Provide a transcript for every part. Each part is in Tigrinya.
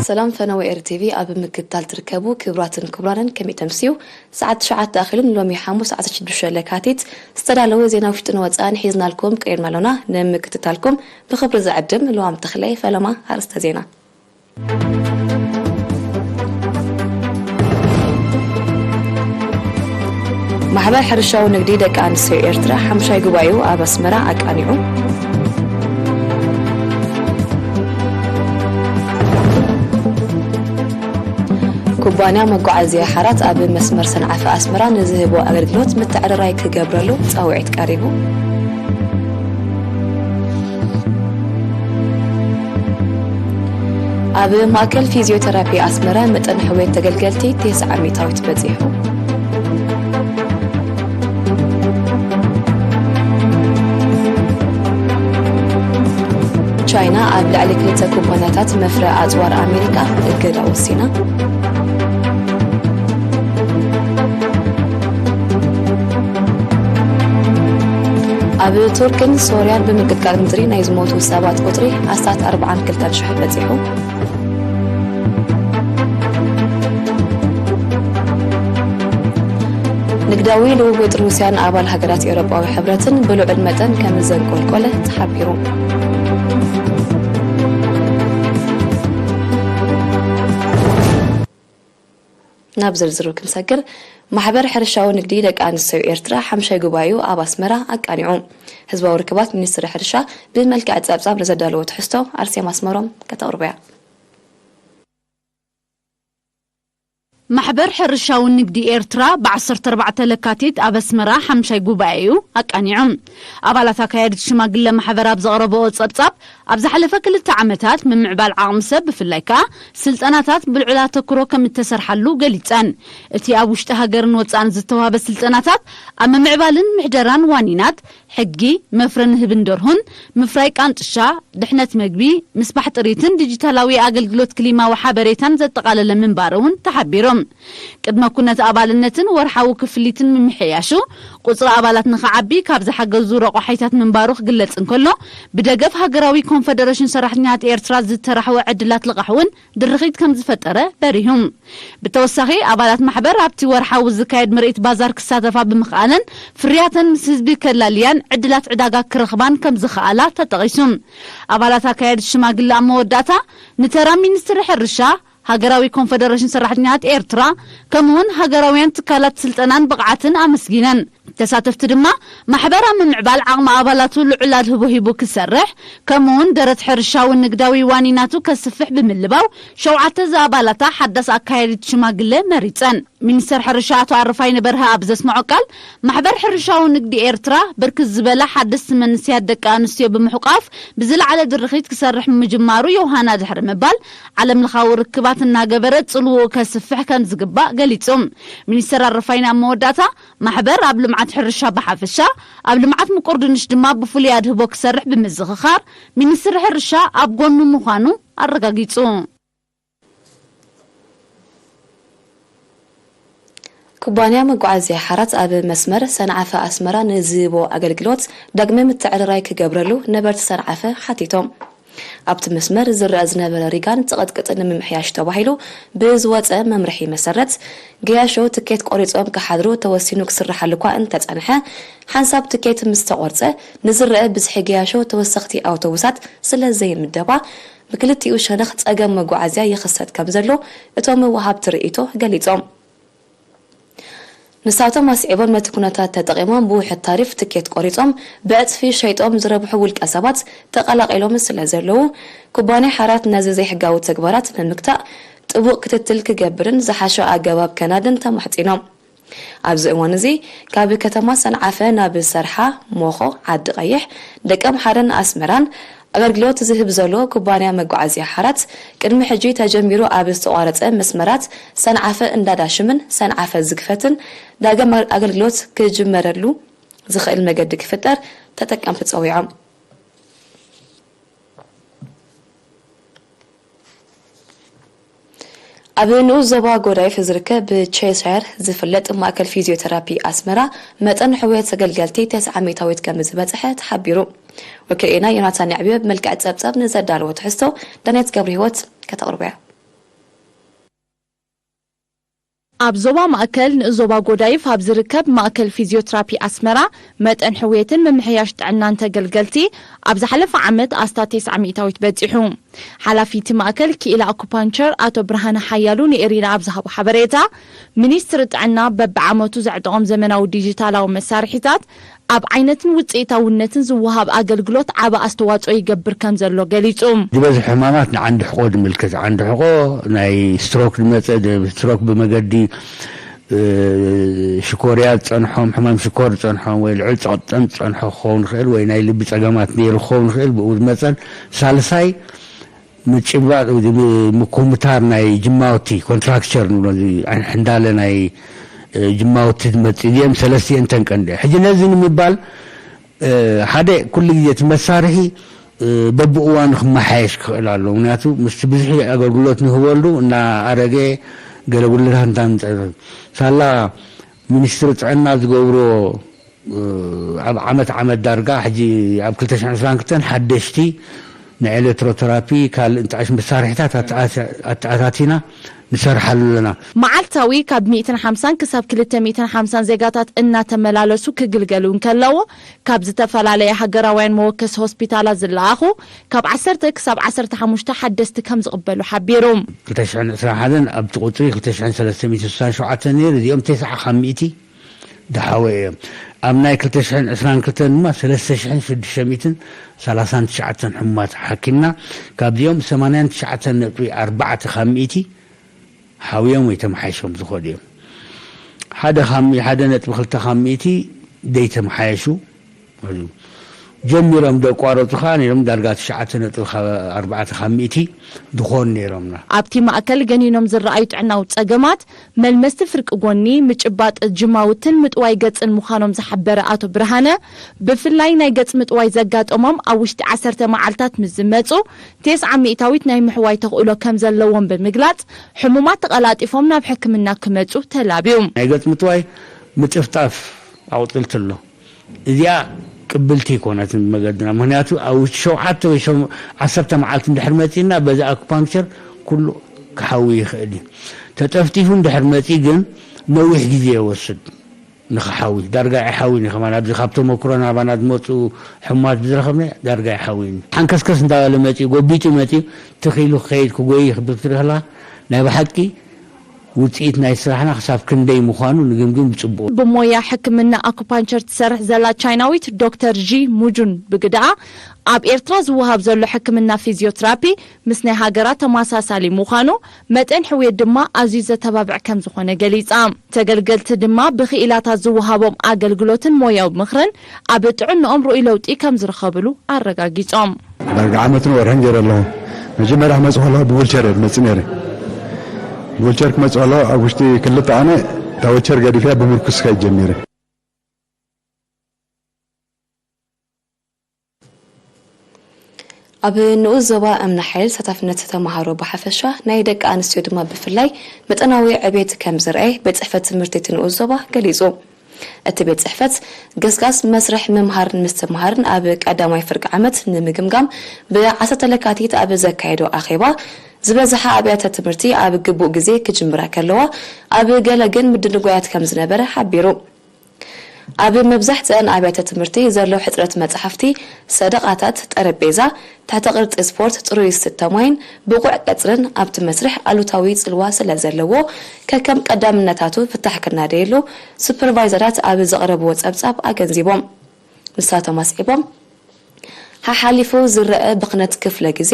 ሰላም ፈነወ ኤር ቲቪ ኣብ ምክትታል ትርከቡ ክቡራትን ክቡራንን ከመይ ተምስዩ? ሰዓት ትሽዓተ ኣኺሉን ሎሚ ሓሙስ ዓሰርተ ሽዱሽተ ለካቲት ዝተዳለወ ዜና ውሽጥን ወፃእን ሒዝናልኩም ቀሪብና ኣሎና። ንምክትታልኩም ብኽብሪ ዝዕድም ልዋም ተኽለ። ፈለማ ኣርእስተ ዜና። ማሕበር ሕርሻዊ ንግዲ ደቂ ኣንስትዮ ኤርትራ ሓምሻይ ጉባኤኡ ኣብ ኣስመራ ኣቃኒዑ። ኩባንያ መጓዓዝያ ሓራት ኣብ መስመር ሰንዓፈ ኣስመራ ንዝህቦ ኣገልግሎት ምትዕርራይ ክገብረሉ ጻውዒት ቀሪቡ። ኣብ ማእከል ፊዚዮቴራፒ ኣስመራ መጠን ሕውየት ተገልገልቲ ተስዓ ሚእታዊት በጺሑ። ቻይና ኣብ ልዕሊ ክልተ ኩባንያታት መፍረ ኣጽዋር ኣሜሪካ እገዳ ወሲና። ኣብ ቱርክን ሶርያን ብምንቅጥቃጥ ምድሪ ናይ ዝሞቱ ሰባት ቁጽሪ ኣስታት ኣርብዓን ክልተን ሽሕ በጺሑ። ንግዳዊ ልውውጥ ሩስያን ኣባል ሃገራት ኤውሮጳዊ ሕብረትን ብልዑል መጠን ከም ዘንቆልቆለ ተሓቢሩ። ናብ ዝርዝሩ ክንሰግር፣ ማሕበር ሕርሻዊ ንግዲ ደቂ ኣንስትዮ ኤርትራ ሓምሻይ ጉባኤኡ ኣብ ኣስመራ ኣቃኒዑ። ህዝባዊ ርክባት ሚኒስትሪ ሕርሻ ብመልክዕ ጸብጻብ ንዘዳለዎ ትሕዝቶ ኣርሴማ ኣስመሮም ከተቕርቦ እያ። ማሕበር ሕርሻዊ ንግዲ ኤርትራ ብ ዓሰርተ ኣርባዕተ ለካቲት ኣብ ኣስመራ ሓምሻይ ጉባኤኡ ኣቃኒዑ። ኣባላት ኣካየድቲ ሽማግለ ማሕበር ኣብ ዘቕረበኦ ጸብጻብ፣ ኣብ ዝሓለፈ ክልተ ዓመታት ምምዕባል ዓቕሚ ሰብ ብፍላይ ከኣ ስልጠናታት ብልዑል ኣተኩሮ ከም እተሰርሓሉ ገሊጸን። እቲ ኣብ ውሽጢ ሃገርን ወጻእን ዝተዋህበ ስልጠናታት ኣብ ምምዕባልን ምሕደራን ዋኒናት፣ ሕጊ፣ መፍረ ንህብን ደርሆን፣ ምፍራይ ቃንጥሻ፣ ድሕነት መግቢ፣ ምስባሕ ጥሪትን ዲጂታላዊ ኣገልግሎት ክሊማዊ ሓበሬታን ዘጠቓለለ ምንባሩ እውን ተሓቢሩ። ቅድመ ኩነት ኣባልነትን ወርሓዊ ክፍሊትን ምምሕያሹ፣ ቁጽሪ ኣባላት ንኽዓቢ ካብ ዝሓገዙ ረቋሒታት ምንባሩ ክግለጽ እንከሎ፣ ብደገፍ ሃገራዊ ኮንፈደረሽን ሰራሕተኛታት ኤርትራ ዝተራሕወ ዕድላት ልቓሕ እውን ድርኺት ከም ዝፈጠረ በሪሁ። ብተወሳኺ፣ ኣባላት ማሕበር ኣብቲ ወርሓዊ ዝካየድ ምርኢት ባዛር ክሳተፋ ብምኽኣለን፣ ፍርያተን ምስ ህዝቢ ከላልያን ዕድላት ዕዳጋ ክረኽባን ከም ዝኸኣላ ተጠቒሱ። ኣባላት ኣካየድቲ ሽማግለ ኣብ መወዳእታ ንተራ ሚኒስትሪ ሕርሻ፣ ሃገራዊ ኮንፈደረሽን ሰራሕተኛታት ኤርትራ፣ ከምኡውን ሃገራውያን ትካላት ስልጠናን ብቕዓትን ኣመስጊነን። ተሳተፍቲ ድማ፣ ማሕበር ኣብ ምምዕባል ዓቕሚ ኣባላቱ ልዑል ኣድህቦ ሂቡ ክሰርሕ፣ ከምኡውን ደረት ሕርሻዊ ንግዳዊ ዋኒናቱ ከስፍሕ ብምልባው፣ ሸውዓተ ዝኣባላታ ሓዳስ ኣካያዲት ሽማግለ መሪጸን። ሚኒስተር ሕርሻ ኣቶ ኣረፋይነ በርሀ ኣብ ዘስምዖ ቃል፣ ማሕበር ሕርሻዊ ንግዲ ኤርትራ ብርክት ዝበላ ሓደስቲ መንስያት ደቂ ኣንስትዮ ብምሕቋፍ ብዝለዓለ ድርኺት ክሰርሕ ምጅማሩ ዮሃና ድሕሪ ምባል፣ ዓለም ለኻዊ ርክባት እናገበረ ጽልውኡ ከስፍሕ ከም ዝግባእ ገሊጹ። ሚኒስተር ኣረፋይነ ኣብ መወዳእታ፣ ማሕበር ኣብ ልምዓት ሕርሻ ብሓፈሻ፣ ኣብ ልምዓት ምቁር ድንሽ ድማ ብፍሉይ ኣድህቦ ክሰርሕ ብምዝኽኻር፣ ሚኒስትሪ ሕርሻ ኣብ ጎኑ ምዃኑ ኣረጋጊጹ። ኩባንያ መጓዓዝያ ሓራት ኣብ መስመር ሰንዓፈ ኣስመራ ንዝህቦ ኣገልግሎት ዳግመ ምትዕርራይ ክገብረሉ ነበርቲ ሰንዓፈ ሓቲቶም። ኣብቲ መስመር ዝረኣ ዝነበረ ሪጋን ጽቕጥቅጥን ንምምሕያሽ ተባሂሉ ብዝወጸ መምርሒ መሰረት፣ ገያሾ ትኬት ቆሪጾም ክሓድሩ ተወሲኑ ክስርሓሉ እኳ እንተጸንሐ፣ ሓንሳብ ትኬት ምስ ተቖርጸ፣ ንዝረአ ብዝሒ ገያሾ ተወሰኽቲ ኣውቶቡሳት ስለ ዘይምደባ፣ ብክልቲኡ ሸነኽ ጸገም መጓዓዝያ ይኽሰት ከም ዘሎ እቶም ወሃብቲ ርእይቶ ገሊጾም። ንሳቶም ኣስዒቦም፣ ነቲ ኩነታት ተጠቒሞም ብውሑድ ታሪፍ ትኬት ቆሪጾም ብዕጽፊ ሸይጦም ዝረብሑ ውልቀ ሰባት ተቐላቒሎም ስለ ዘለዉ፣ ኩባንያ ሓራት ነዚ ዘይሕጋዊ ተግባራት ንምግታእ ጥቡቕ ክትትል ክገብርን ዝሓሸ ኣገባብ ከናድን ተማሕጺኖም። ኣብዚ እዋን እዚ ካብ ከተማ ሰንዓፈ ናብ ሰርሓ፣ ሞኾ፣ ዓዲ ቀይሕ፣ ደቀምሓረን ኣስመራን ኣገልግሎት ዝህብ ዘሎ ኩባንያ መጓዓዝያ ሓራት፣ ቅድሚ ሕጂ ተጀሚሩ ኣብ ዝተቋረጸ መስመራት ሰንዓፈ እንዳዳሽምን ሰንዓፈ ዝግፈትን ዳግም ኣገልግሎት ክጅመረሉ ዝኽእል መገዲ ክፍጠር ተጠቀምቲ ጸዊዖም። ኣብ ንኡስ ዞባ ጎዳይፍ ዝርከብ ብቼሻየር ዝፍለጥ ማእከል ፊዚዮቴራፒ ኣስመራ መጠን ሕውየት ተገልገልቲ ተስዓ ሚእታዊት ከም ዝበጽሐ ተሓቢሩ። ወኪልና ዮናታን ያዕብዮ ብመልክዕ ጸብጻብ ንዘዳለዎ ትሕዝቶ ዳንያት ገብረ ህይወት ከተቕርቦ እያ። ኣብ ዞባ ማእከል ንኡስ ዞባ ጎዳይፍ ኣብ ዝርከብ ማእከል ፊዚዮትራፒ ኣስመራ መጠን ሕውየትን ምምሕያሽ ጥዕናን ተገልገልቲ ኣብ ዝሓለፈ ዓመት ኣስታት ተስዓ ሚእታዊት በጺሑ። ሓላፊ እቲ ማእከል ክኢላ ኣኩፓንቸር ኣቶ ብርሃነ ሓያሉ ንኤሪና ኣብ ዝሃቦ ሓበሬታ፣ ሚኒስትሪ ጥዕና በብዓመቱ ዘዕጠቖም ዘመናዊ ዲጂታላዊ መሳርሒታት ኣብ ዓይነትን ውጽኢታውነትን ዝወሃብ ኣገልግሎት ዓቢ ኣስተዋጽኦ ይገብር ከም ዘሎ ገሊጹ። ዝበዝሕ ሕማማት ንዓንዲ ሕቆ ዝምልከት፣ ዓንዲ ሕቆ ናይ ስትሮክ ዝመጸ፣ ስትሮክ ብመገዲ፣ እ፣ ሽኮርያ ዝጸንሖም፣ ሕማም ሽኮር ዝጸንሖም ወይ ልዑል ጸቕጠን ዝጸንሖ ክኸውን ይኽእል ወይ ናይ ልቢ ጸገማት ነይሩ ክኸውን ይኽእል፣ ብኡ ዝመጸን። ሳልሳይ ምጭባጥ ወይ ም-፣ ምኩምታር ናይ ጅማውቲ፣ ኮንትራክቸር ንብሎ፣ እዚ ሕንዳለ ናይ፣ እ፣ ጅማውቲ ዝመጽእ፣ እዚኦም ሰለስቲኤን እተን ቀንዲ። ሕጂ ነዚ ንምባል፣ እ፣ ሓደ ኩሉ ግዜ እቲ መሳርሒ፣ እ፣ በብእዋኑ ክመሓየሽ ክኽእል ኣለዎ። ምክንያቱ ምስቲ ብዝሒ ኣገልግሎት ንህበሉ እናኣረገ ገለ ጉድለታት እንታምፀ ሳላ ሚኒስትሪ ጥዕና ዝገብሮ፣ እ፣ ኣብ ዓመት ዓመት ዳርጋ ሕጂ ኣብ ክልተ ሽሕን ዕስራን ክልተን ሓደሽቲ ናይ ኤሌክትሮቴራፒ ካልእ እንተኣሽ መሳርሒታት ኣተኣታ-፣ ኣተኣታቲና ንሰርሓሉ ኣለና። መዓልታዊ ካብ ሚእትን ሓምሳን ክሳብ ክልተ ሚእትን ሓምሳን ዜጋታት እናተመላለሱ ክግልገሉ እንከለዉ፣ ካብ ዝተፈላለየ ሃገራውያን መወከሲ ሆስፒታላት ዝለኣኹ ካብ ዓሰርተ ክሳብ ዓሰርተ ሓሙሽተ ሓደስቲ ከም ዝቕበሉ ሓቢሩ። ክልተ ሽሕን ዕስራን ሓደን ኣብቲ ቁጽሪ ክልተ ሽሕን ሰለስተ ሚእትን ስሳን ሸውዓተን ነይሩ፣ እዚኦም ተስዓ ካብ ሚእቲ ድሓወ እዮም። ኣብ ናይ ክልተ ሽሕን ዕስራን ክልተን ድማ ሰለስተ ሽሕን ሽዱሽተ ሚእትን ሰላሳን ትሽዓተን ሕሙማት ሓኪምና፣ ካብዚኦም ሰማንያን ትሽዓተን ነጥቢ ኣርባዕተ ካብ ሚእቲ ሓውዮም ወይ ተመሓይሾም ዝኸዱ እዮም። ሓደ ካብ ሚ-፣ ሓደ ነጥቢ ክልተ ካብ ሚእቲ ዘይተመሓየሹ ጀሚሮም ዘቋረጹ ከኣ ነይሮም፣ ዳርጋ ትሽዓተ ነጥቢ ኣርባዕተ ካብ ሚእቲ ዝኾኑ ነይሮምና። ኣብቲ ማእከል ገኒኖም ዝረኣዩ ጥዕናዊ ጸገማት፣ መልመስቲ ፍርቂ ጎኒ፣ ምጭባጥ ጅማውትን ምጥዋይ ገጽን ምዃኖም ዝሓበረ ኣቶ ብርሃነ፣ ብፍላይ ናይ ገጽ ምጥዋይ ዘጋጠሞም ኣብ ውሽጢ ዓሰርተ መዓልታት ምስ ዝመጹ፣ ተስዓ ሚእታዊት ናይ ምሕዋይ ተኽእሎ ከም ዘለዎም ብምግላጽ፣ ሕሙማት ተቐላጢፎም ናብ ሕክምና ክመጹ ተላብዩ። ናይ ገጽ ምጥዋይ ምጥፍጣፍ ኣቑጽልቲ ኣሎ። እዚኣ ቅብልቲ ኣይኮነትን ብመገድና። ምኽንያቱ ኣብ ውሽጢ ሸውዓተ ወይ ሸም-፣ ዓሰርተ መዓልቲ እንድሕር መጺእና፣ በዚ ኣኩፓንክቸር ኩሉ ክሓዊ ይኽእል እዩ። ተጠፍጢፉ እንድሕር መጺኡ ግን ነዊሕ ግዜ ይወስድ ንኽሓዊ። ዳርጋ ኣይሓዊን እዩ። ከማን ኣብዚ ካብ ተመኩሮ ናባና ዝመጹ ሕሙማት ብዝረኸብና ዳርጋ ኣይሓዊን እዩ። ሓንከስከስ እንዳበለ መጺኡ፣ ጎቢጡ መጺኡ፣ ትኽ ኢሉ ክኸይድ ክጎይ ክብል ክትርኢ ከለኻ ናይ ብሓቂ ውጽኢት ናይ ስራሕና ክሳብ ክንደይ ምዃኑ ንግምግም ብጽቡቕ። ብሞያ ሕክምና ኣኩፓንቸር ትሰርሕ ዘላ ቻይናዊት ዶክተር ዢ ሙጁን ብግደኣ፣ ኣብ ኤርትራ ዝወሃብ ዘሎ ሕክምና ፊዚዮትራፒ ምስ ናይ ሃገራ ተመሳሳሊ ምዃኑ፣ መጠን ሕውየት ድማ ኣዝዩ ዘተባብዕ ከም ዝኾነ ገሊጻ። ተገልገልቲ ድማ ብኽኢላታት ዝወሃቦም ኣገልግሎትን ሞያዊ ምኽርን ኣብ ጥዕንኦም ርኡይ ለውጢ ከም ዝረኸብሉ ኣረጋጊጾም። ዳርጋ ዓመትን ወርሕን ገይረ ኣለኹ። መጀመርያ ክመጽእ ከለኹ ብዊልቸር እየ ዝመጽእ ነይረ። ብዊልቸር ክመጽእ ከለኹ ኣብ ውሽጢ ክልተ ኣነ እታ ዊልቸር ገዲፈያ ብምርኩስ ከይድ ጀሚረ። ኣብ ንኡስ ዞባ እምኒ ሓይል ተሳታፍነት ተመሃሮ ብሓፈሻ ናይ ደቂ ኣንስትዮ ድማ ብፍላይ መጠናዊ ዕቤት ከም ዝረኣየ ቤት ጽሕፈት ትምህርቲ እቲ ንኡስ ዞባ ገሊጹ። እቲ ቤት ጽሕፈት ገስጋስ መስርሕ ምምሃርን ምስትምሃርን ኣብ ቀዳማይ ፍርቂ ዓመት ንምግምጋም ብ ዓሰርተ ለካቲት ኣብ ዘካየዶ ኣኼባ፣ ዝበዝሓ ኣብያተ ትምህርቲ ኣብ ግቡእ ግዜ ክጅምራ ከለዋ፣ ኣብ ገለ ግን ምድንጓያት ከም ዝነበረ ሓቢሩ። ኣብ መብዛሕትአን ኣብያተ ትምህርቲ ዘሎ ሕጽረት መጻሕፍቲ፣ ሰደቓታት፣ ጠረጴዛ፣ ትሕተ ቅርጺ ስፖርት፣ ጽሩይ ዝስተ ማይን ብቑዕ ቀጽርን ኣብቲ መስርሕ ኣሉታዊ ጽልዋ ስለ ዘለዎ፣ ከከም ቀዳምነታቱ ፍታሕ ክናደየሉ ሱፐርቫይዘራት ኣብ ዘቕረብዎ ጸብጻብ ኣገንዚቦም። ንሳቶም ኣስዒቦም፣ ሓሓሊፉ ዝረአ ብኽነት ክፍለ ግዜ፣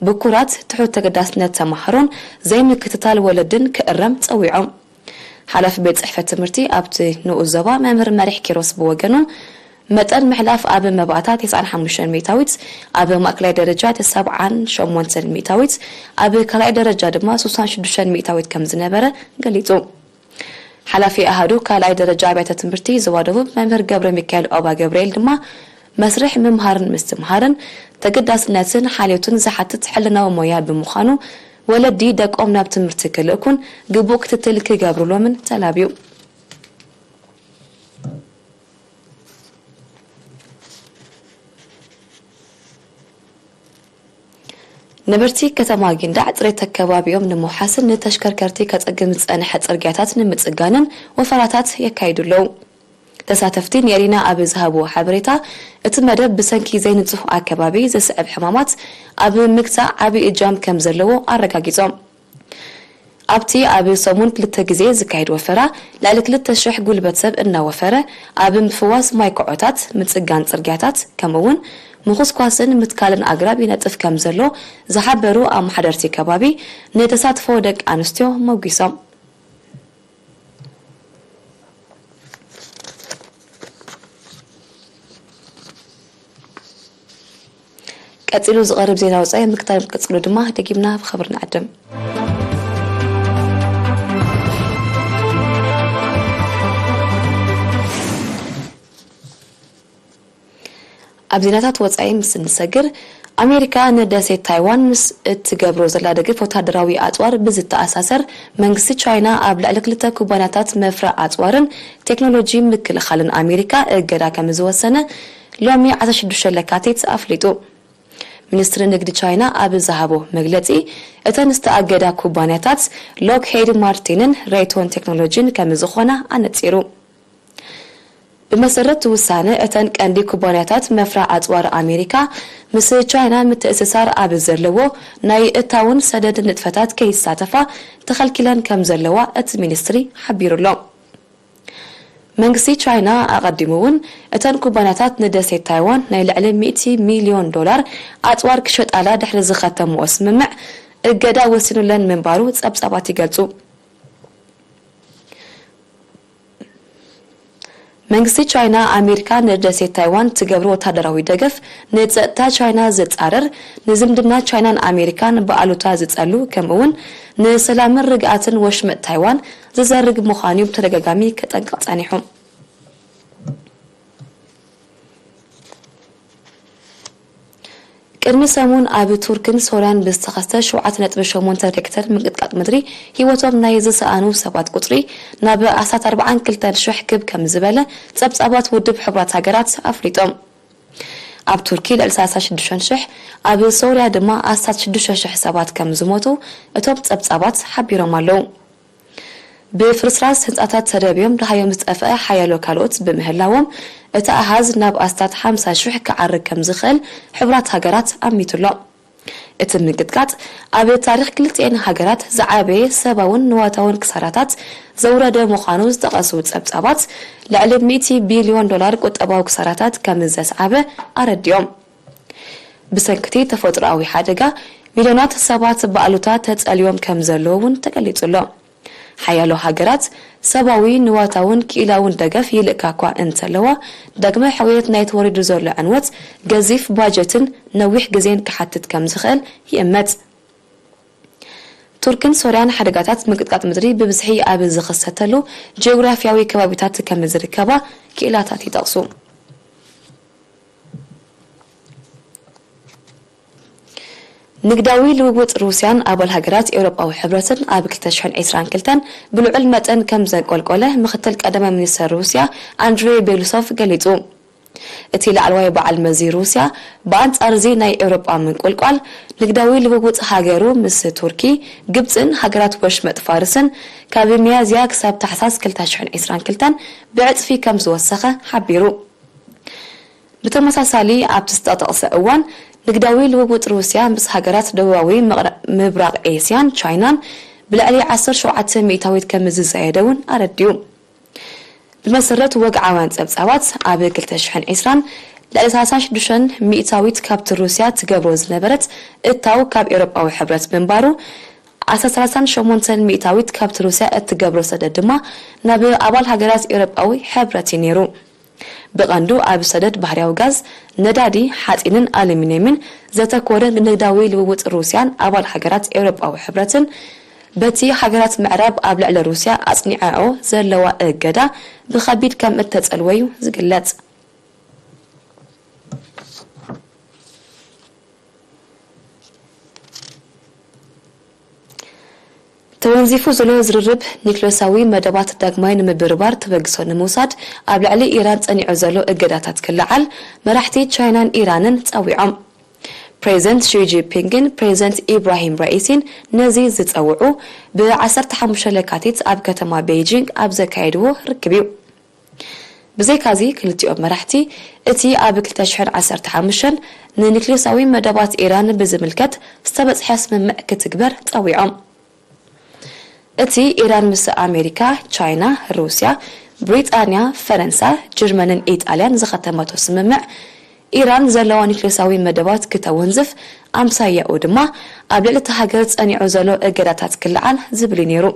ብኩራት፣ ትሑት ተገዳስነት ተማሃሮን ዘይምክትታል ወለድን ክእረም ጸዊዖም። ሓላፊ ቤት ጽሕፈት ትምህርቲ ኣብቲ ንኡስ ዞባ መምህር መሪሕ ኪሮስ ብወገኑ፣ መጠን ምሕላፍ ኣብ መባእታ ተስዓን ሓሙሽተን ሚእታዊት፣ ኣብ ማእከላይ ደረጃ ተሰብዓን ሸሞንተን ሚእታዊት፣ ኣብ ካልኣይ ደረጃ ድማ ስሳን ሽዱሽተን ሚእታዊት ከም ዝነበረ ገሊጹ። ሓላፊ ኣሃዱ ካልኣይ ደረጃ ኣብያተ ትምህርቲ ዞባ ደቡብ መምህር ገብረ ሚካኤል ኦባ ገብርኤል ድማ፣ መስርሕ ምምሃርን ምስትምሃርን ተገዳስነትን ሓልዮትን ዝሓትት ሕልናዊ ሞያ ብምዃኑ፣ ወለዲ ደቆም ናብ ትምህርቲ ክልእኩን ግቡእ ክትትል ክገብሩሎምን ተላብዩ። ነበርቲ ከተማ ጊንዳዕ ጽሬት ኣከባቢኦም ንምውሓስን ንተሽከርከርቲ ከጸግም ዝጸንሐ ጽርግያታት ንምጽጋንን ወፈራታት የካይዱ ኣለዉ። ተሳተፍቲ ንኤሪና ኣብ ዝሃብዎ ሓበሬታ፣ እቲ መደብ ብሰንኪ ዘይንጹህ ኣከባቢ ዝስዕብ ሕማማት ኣብ ምግታእ ዓቢ እጃም ከም ዘለዎ ኣረጋጊጾም። ኣብቲ ኣብ ሰሙን ክልተ ግዜ ዝካየድ ወፈራ፣ ልዕሊ ክልተ ሽሕ ጉልበት ሰብ እናወፈረ፣ ኣብ ምፍዋስ ማይ ኮዖታት፣ ምጽጋን ጽርግያታት፣ ከምኡ'ውን ምኹስኳስን ምትካልን ኣግራብ ይነጥፍ ከም ዘሎ ዝሓበሩ ኣመሓደርቲ ከባቢ፣ ንተሳትፎ ደቂ ኣንስትዮ መጒሶም። ቀጺሉ ዝቐርብ ዜና ወጻኢ ምክታል ክትቅጽሉ ድማ ደጊምና ብኽብሪ ንዕድም። ኣብ ዜናታት ወጻኢ ምስ እንሰግር፣ ኣሜሪካ ንደሴት ታይዋን ምስ እትገብሮ ዘላ ደገፍ ወታደራዊ ኣጽዋር ብዝተኣሳሰር፣ መንግስቲ ቻይና ኣብ ልዕሊ ክልተ ኩባንያታት መፍረ ኣጽዋርን ቴክኖሎጂ ምክልኻልን ኣሜሪካ እገዳ ከም ዝወሰነ ሎሚ ዓሰርተ ሽዱሽተ ለካቲት ኣፍሊጡ። ሚኒስትሪ ንግዲ ቻይና ኣብ ዝሃቦ መግለጺ፣ እተን ዝተኣገዳ ኩባንያታት ሎክሄድ ማርቲንን ሬይቶን ቴክኖሎጂን ከም ዝኾና ኣነጺሩ። ብመሰረት እቲ ውሳነ፣ እተን ቀንዲ ኩባንያታት መፍራ ኣጽዋር ኣሜሪካ ምስ ቻይና ምትእስሳር ኣብ ዘለዎ ናይ እታውን ሰደድ ንጥፈታት ከይሳተፋ ተኸልኪለን ከም ዘለዋ እቲ ሚኒስትሪ ሓቢሩ ኣሎ። መንግስቲ ቻይና ኣቐዲሙ እውን እተን ኩባንያታት ንደሴት ታይዋን ናይ ልዕሊ ሚእቲ ሚልዮን ዶላር ኣጽዋር ክሸጣላ ድሕሪ ዝኸተምኦ ስምምዕ እገዳ ወሲኑለን ምንባሩ ጸብጻባት ይገልጹ። መንግስቲ ቻይና ኣሜሪካ ንደሴት ታይዋን ትገብሮ ወታደራዊ ደገፍ ንጸጥታ ቻይና ዝጻረር፣ ንዝምድና ቻይናን ኣሜሪካን ብኣሉታ ዝጸሉ፣ ከምኡ'ውን ንሰላምን ርግኣትን ወሽመጥ ታይዋን ዝዘርግ ምዃኑ ብተደጋጋሚ ከጠንቅቕ ጸኒሑ። ቅድሚ ሰሙን ኣብ ቱርክን ሶርያን ብዝተኸስተ ሸውዓተ ነጥቢ ሸሞንተ ሬክተር ምንቅጥቃጥ ምድሪ ህይወቶም ናይ ዝሰኣኑ ሰባት ቁጽሪ ናብ ኣስታት ኣርባዓን ክልተን ሽሕ ክብ ከም ዝበለ ጸብጻባት ውድብ ሕቡራት ሃገራት ኣፍሊጦም። ኣብ ቱርኪ ልዕሊ ሰላሳ ሽዱሽተ ሽሕ፣ ኣብ ሶርያ ድማ ኣስታት ሽዱሽተ ሽሕ ሰባት ከም ዝሞቱ እቶም ጸብጻባት ሓቢሮም ኣለዉ። ብፍርስራስ ህንጻታት ተደብዮም ደሃዮም ዝጠፍአ ሓያሎ ካልኦት ብምህላዎም፣ እቲ ኣሃዝ ናብ ኣስታት ሓምሳ ሽሕ ክዓርግ ከም ዝኽእል ሕቡራት ሃገራት ኣሚቱ ኣሎ። እቲ ምንቅጥቃጥ ኣብ ታሪኽ ክልቲኤን ሃገራት ዝዓበየ ሰብኣውን ንዋታውን ክሳራታት ዘውረደ ምዃኑ ዝጠቐሱ ጸብጻባት፣ ልዕሊ ሚእቲ ቢልዮን ዶላር ቁጠባዊ ክሳራታት ከም ዘስዓበ ኣረዲኦም። ብሰንኪ እቲ ተፈጥሮኣዊ ሓደጋ፣ ሚልዮናት ሰባት ብኣሉታ ተጸልዮም ከም ዘለዉ እውን ተገሊጹ ኣሎ። ሓያሎ ሃገራት ሰብኣዊ፣ ንዋታውን ክኢላውን ደገፍ ይልእካ እኳ እንተለዋ፣ ዳግመ ሕውየት ናይ ተወሪዱ ዘሎ ዕንወት ገዚፍ ባጀትን ነዊሕ ግዜን ክሓትት ከም ዝኽእል ይእመት። ቱርክን ሶርያን ሓደጋታት ምንቅጥቃጥ ምድሪ ብብዝሒ ኣብ ዝኽሰተሉ ጂኦግራፊያዊ ከባቢታት ከም ዝርከባ ክኢላታት ይጠቕሱ። ንግዳዊ ልውውጥ ሩስያን ኣባል ሃገራት ኤውሮጳዊ ሕብረትን ኣብ ክልተ ሽሕን ዕስራን ክልተን ብልዑል መጠን ከም ዘንቆልቆለ ምኽትል ቀዳማይ ሚኒስተር ሩስያ ኣንድሬ ቤሉሶቭ ገሊጹ። እቲ ላዕለዋይ በዓል መዚ ሩስያ፣ ብኣንጻር እዚ ናይ ኤውሮጳ ምንቁልቋል ንግዳዊ ልውውጥ ሃገሩ ምስ ቱርኪ፣ ግብጽን ሃገራት ወሽመጥ ፋርስን ካብ ሚያዝያ ክሳብ ታሕሳስ ክልተ ሽሕን ዕስራን ክልተን ብዕጽፊ ከም ዝወሰኸ ሓቢሩ። ብተመሳሳሊ፣ ኣብቲ ዝተጠቕሰ እዋን፣ ንግዳዊ ልውውጥ ሩስያ ምስ ሃገራት ደቡባዊ ምቕራ-፣ ምብራቕ ኤስያን ቻይናን ብልዕሊ ዓሰርተ ሸውዓተ ሚእታዊት ከም ዝዛየደ እውን ኣረዲኡ። ብመሰረት ወግዓውያን ጸብጻባት፣ ኣብ ክልተ ሽሕን ዕስራን ልዕሊ ሰላሳ ሽዱሽተ ሚእታዊት ካብቲ ሩስያ ትገብሮ ዝነበረት እታው ካብ ኤውሮጳዊ ሕብረት ምንባሩ፣ ኣስታት ሰላሳን ሸሞንተን ሚእታዊት ካብቲ ሩስያ እትገብሮ ሰደድ ድማ ናብ ኣባል ሃገራት ኤውሮጳዊ ሕብረት እዩ ነይሩ። ብቐንዱ ኣብ ሰደድ ባህርያዊ ጋዝ፣ ነዳዲ፣ ሓጺንን ኣሉሚንየምን ዘተኮረ ንንግዳዊ ልውውጥ ሩስያን ኣባል ሃገራት ኤውሮጳዊ ሕብረትን፣ በቲ ሃገራት ምዕራብ ኣብ ልዕሊ ሩስያ ኣጽኒዐኦ ዘለዋ እገዳ ብኸቢድ ከም እተጸልወ እዩ ዝግለጽ። ተወንዚፉ ዘሎ ዝርርብ ኒክሌሳዊ መደባት ዳግማይ ንምብርባር ተበግሶ ንምውሳድ ኣብ ልዕሊ ኢራን ጸኒዑ ዘሎ እገዳታት ክለዓል መራሕቲ ቻይናን ኢራንን ጸዊዖም። ፕሬዚደንት ሺ ጂንፒንግን ፕሬዚደንት ኢብራሂም ራኢሲን ነዚ ዝጸውዑ ብ ዓሰርተ ሓሙሽተ ለካቲት ኣብ ከተማ ቤይጂንግ ኣብ ዘካየድዎ ርክብ እዩ። ብዘይካዚ ክልቲኦም መራሕቲ እቲ ኣብ ክልተ ሽሕን ዓሰርተ ሓሙሽተን ንኒክሌሳዊ መደባት ኢራን ብዝምልከት ዝተበጽሐ ስምምዕ ክትግበር ጸዊዖም። እቲ ኢራን ምስ ኣሜሪካ፣ ቻይና፣ ሩስያ፣ ብሪጣንያ፣ ፈረንሳ፣ ጀርመንን ኢጣልያን ዝኸተመቶ ስምምዕ ኢራን ዘለዋ ኒክሌሳዊ መደባት ክተወንዝፍ ኣምሳያኡ ድማ ኣብ ልዕሊ እታ ሃገር ጸኒዑ ዘሎ እገዳታት ክለዓል ዝብል እዩ ነይሩ።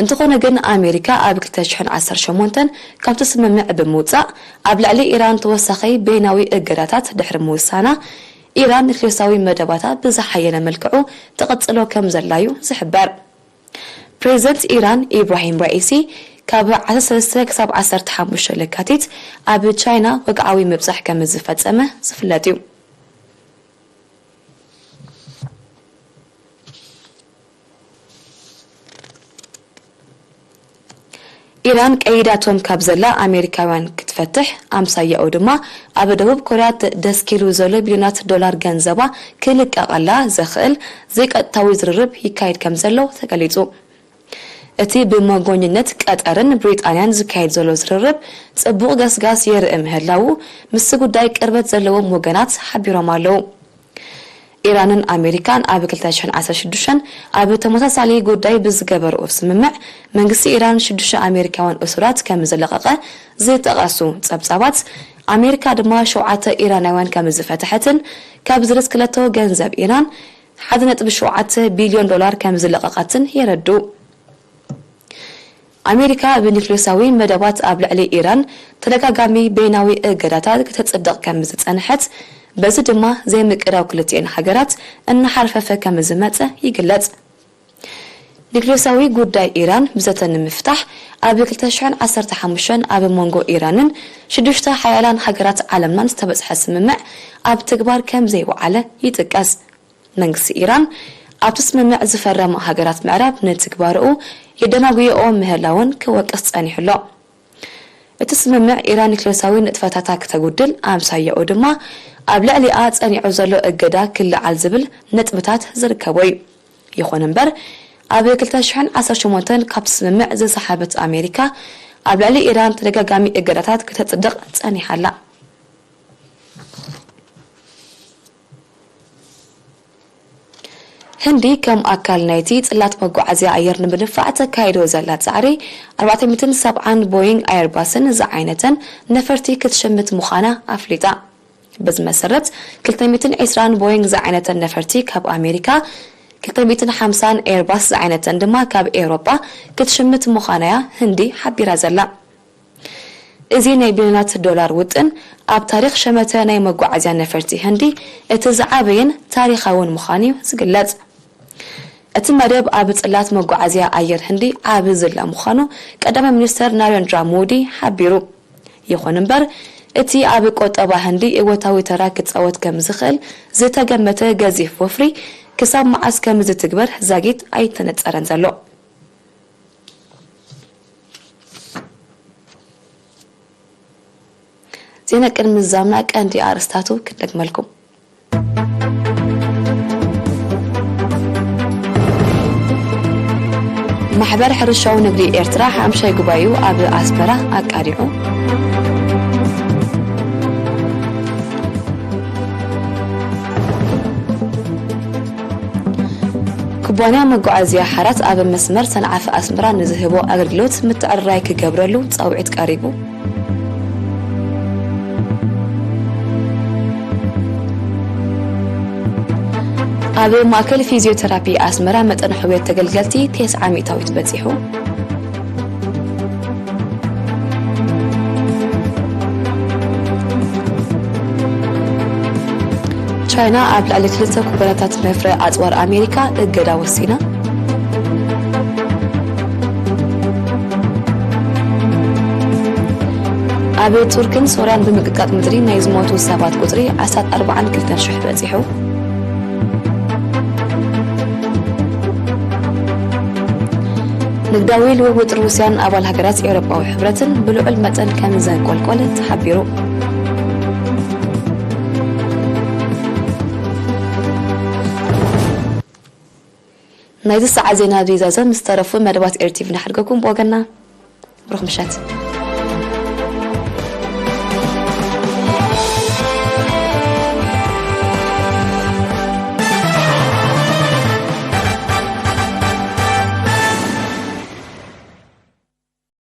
እንተኾነ ግን ኣሜሪካ ኣብ ክልተ ሽሕን ዓሰርተ ሸሞንተን ካብቲ ስምምዕ ብምውጻእ ኣብ ልዕሊ ኢራን ተወሳኺ በይናዊ እገዳታት ድሕሪ ምውሳና ኢራን ኒክሌሳዊ መደባታ ብዝሓየለ መልክዑ ትቕጽሎ ከም ዘላዩ ዝሕበር። ፕሬዚደንት ኢራን ኢብራሂም ራኢሲ ካብ ዓሰርተ ሰለስተ ክሳብ ዓሰርተ ሓሙሽተ ለካቲት ኣብ ቻይና ወግዓዊ ምብጻሕ ከም ዝፈጸመ ዝፍለጥ እዩ። ኢራን ቀይዳቶም ካብ ዘላ ኣሜሪካውያን ክትፈትሕ ኣምሳያኡ ድማ ኣብ ደቡብ ኮርያ ደስኪሉ ዘሎ ቢልዮናት ዶላር ገንዘባ ክልቀቐላ ዘኽእል ዘይቀጥታዊ ዝርርብ ይካየድ ከም ዘሎ ተገሊጹ። እቲ ብመጎኝነት ቀጠርን ብሪጣንያን ዝካየድ ዘሎ ዝርርብ ጽቡቕ ገስጋስ የርኢ ምህላዉ ምስ ጉዳይ ቅርበት ዘለዎም ወገናት ሓቢሮም ኣለዉ። ኢራንን ኣሜሪካን ኣብ ክልተ ሽሕን ዓሰርተ ሽዱሽተን ኣብ ተመሳሳሊ ጉዳይ ብዝገበርኦ ስምምዕ መንግስቲ ኢራን ሽዱሽተ ኣሜሪካውያን እሱራት ከም ዝለቐቐ ዝጠቐሱ ጸብጻባት ኣሜሪካ ድማ ሸውዓተ ኢራናውያን ከም ዝፈትሐትን ካብ ዝርዝክለቶ ገንዘብ ኢራን ሓደ ነጥቢ ሸውዓተ ቢልዮን ዶላር ከም ዝለቐቐትን የረድኡ። ኣሜሪካ ብኒክሌሳዊ መደባት ኣብ ልዕሊ ኢራን ተደጋጋሚ በይናዊ እገዳታት ከተጽድቕ ከም ዝጸንሐት በዚ ድማ ዘይምቅዳው ክልቲኤን ሃገራት እናሓርፈፈ ከም ዝመጸ ይግለጽ። ኒክሌሳዊ ጉዳይ ኢራን ብዘተ ንምፍታሕ ኣብ ክልተ ሽሕን ዓሰርተ ሓሙሽተን ኣብ መንጎ ኢራንን ሽዱሽተ ሓያላን ሃገራት ዓለምናን ዝተበጽሐ ስምምዕ ኣብ ተግባር ከም ዘይወዓለ ይጥቀስ። መንግስቲ ኢራን ኣብቲ ስምምዕ ዝፈረማ ሃገራት ምዕራብ ንትግባርኡ የደናጉየኦ ምህላውን ክወቅስ ጸኒሑ ኣሎ። እቲ ስምምዕ ኢራን ኒክሌሳዊ ንጥፈታታ ክተጉድል ኣምሳያኡ ድማ ኣብ ልዕሊኣ ጸኒዑ ዘሎ እገዳ ክለዓል ዝብል ነጥብታት ዝርከቦ እዩ። ይኹን እምበር ኣብ ክልተ ሽሕን ዓሰርተ ሸሞንተን ካብቲ ስምምዕ ዝሰሓበት ኣሜሪካ ኣብ ልዕሊ ኢራን ተደጋጋሚ እገዳታት ክተጽድቕ ጸኒሓ ኣላ። ህንዲ ከም ኣካል ናይቲ ጽላት መጓዓዝያ ኣየር ንምድንፋዕ ተካይዶ ዘላ ጻዕሪ ኣርባዕተ ሚእትን ሰብዓን ቦይንግ ኣየርባስን ዝዓይነተን ነፈርቲ ክትሽምት ምዃና ኣፍሊጣ። በዚ መሰረት ክልተ ሚእትን ዕስራን ቦይንግ ዝዓይነተን ነፈርቲ ካብ ኣሜሪካ፣ ክልተ ሚእትን ሓምሳን ኤርባስ ዝዓይነተን ድማ ካብ ኤውሮጳ ክትሽምት ምዃናያ ህንዲ ሓቢራ ዘላ። እዚ ናይ ቢልዮናት ዶላር ውጥን ኣብ ታሪኽ ሸመተ ናይ መጓዓዝያ ነፈርቲ ህንዲ እቲ ዝዓበየን ታሪኻውን ምዃኑ እዩ ዝግለጽ። እቲ መደብ ኣብ ጽላት መጓዓዝያ ኣየር ህንዲ ዓቢ ዝላ ምዃኑ ቀዳማይ ሚኒስተር ናሬንድራ ሞዲ ሓቢሩ። ይኹን እምበር እቲ ኣብ ቆጠባ ህንዲ እወታዊ ተራ ክጻወት ከም ዝኽእል ዝተገመተ ገዚፍ ወፍሪ ክሳብ መዓስ ከም ዝትግበር ዛጊት ኣይተነጸረን ዘሎ። ዜና ቅድሚ ምዝዛምና ቀንዲ ኣርእስታቱ ክደግመልኩም። ማሕበር ሕርሻዊ ንግዲ ኤርትራ ሓምሻይ ጉባኤኡ ኣብ ኣስመራ ኣቃዲዑ። ኩባንያ መጓዓዝያ ሓራት ኣብ መስመር ሰንዓፈ ኣስመራ ንዝህቦ ኣገልግሎት ምትዕርራይ ክገብረሉ ጻውዒት ቀሪቡ። ኣብ ማእከል ፊዚዮቴራፒ ኣስመራ መጠን ሕውየት ተገልገልቲ ተስዓ ሚእታዊት በጺሑ። ቻይና ኣብ ልዕሊ ክልተ ኩባንያታት መፍረ ኣጽዋር ኣሜሪካ እገዳ ወሲና። ኣብ ቱርክን ሶርያን ብምንቅጥቃጥ ምድሪ ናይ ዝሞቱ ሰባት ቁጽሪ ዓሰርተ ኣርባዕን ክልተን ሽሕ በጺሑ። ንግዳዊ ልውውጥ ሩስያን ኣባል ሃገራት ኤውሮጳዊ ሕብረትን ብልዑል መጠን ከም ዘንቆልቆለ ተሓቢሩ። ናይዚ ሰዓት ዜና ብዛዘ ምስ ተረፉ መደባት ኤርቲቪ ንሓድገኩም ብወገና ብሩኽ ምሸት።